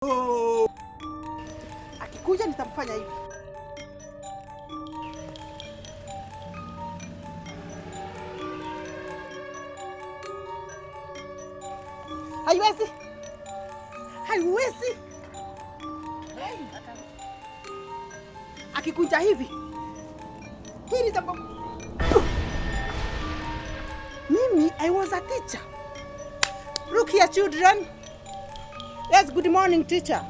Oh. Akikuja nitamfanya hivi. Haiwezi. Haiwezi. Akikunja hivi. Hii nitam. Mimi, I was a teacher. Look here, children. Yes, good morning, teacher.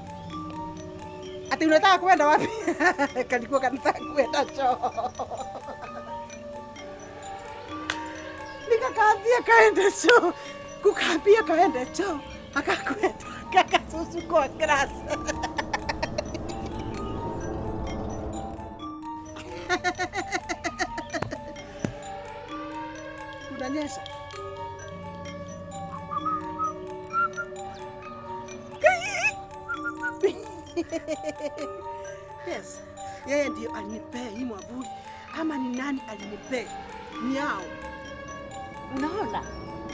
Ati unataka kwenda wapi? Kalikuwa kanataka kwenda choo. Nikakaambia kaende choo. Kukaambia kaende choo. Akakwenda kakasusu kwa class. Kunanyesha. Yes. Yeye ndio alinipea hii mwavuli ama ni nani alinipea? Ni hao. Unaona?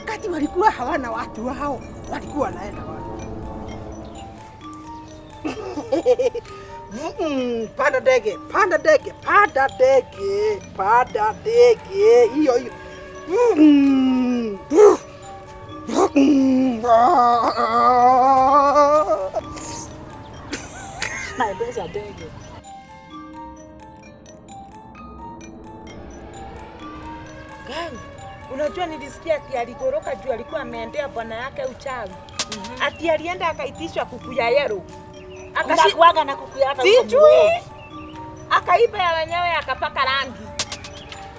Kati walikuwa hawana watu wao, walikuwa wanaenda wapi? Panda ndege, panda ndege, panda ndege, panda ndege. Hiyo hiyo. Ah. Naendesha ndege. Gani? Unajua nilisikia ati aligoroka juu alikuwa ameendea bwana yake uchawi. Ati alienda akaitishwa kuku ya yellow. Unakuwaga na kuku ya hata huko Sijui. mguu. Akaiba ya wenyewe akapaka rangi.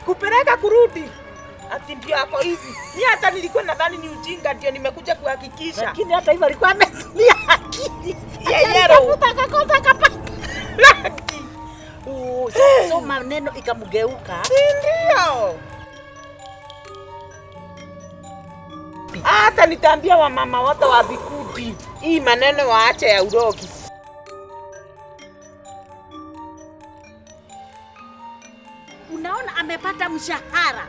Kupeleka kurudi. Ati ndio ako hivi. Ni hata nilikuwa nadhani ni ujinga ndio nimekuja kuhakikisha. Lakini hata hivyo alikuwa ametumia akili. Ya yellow. Alitafuta akakosa akapaka. Rangi. Oh, so maneno ikamgeuka. Si ndio? Hata nitaambia wamama wote wa vikundi hii maneno waache ya urogi. Unaona amepata mshahara.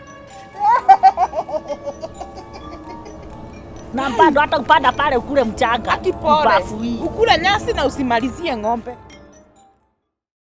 Na bado hata upanda pale ukule mchanga. Akipole Mbafu hii. ukule nyasi na usimalizie ng'ombe.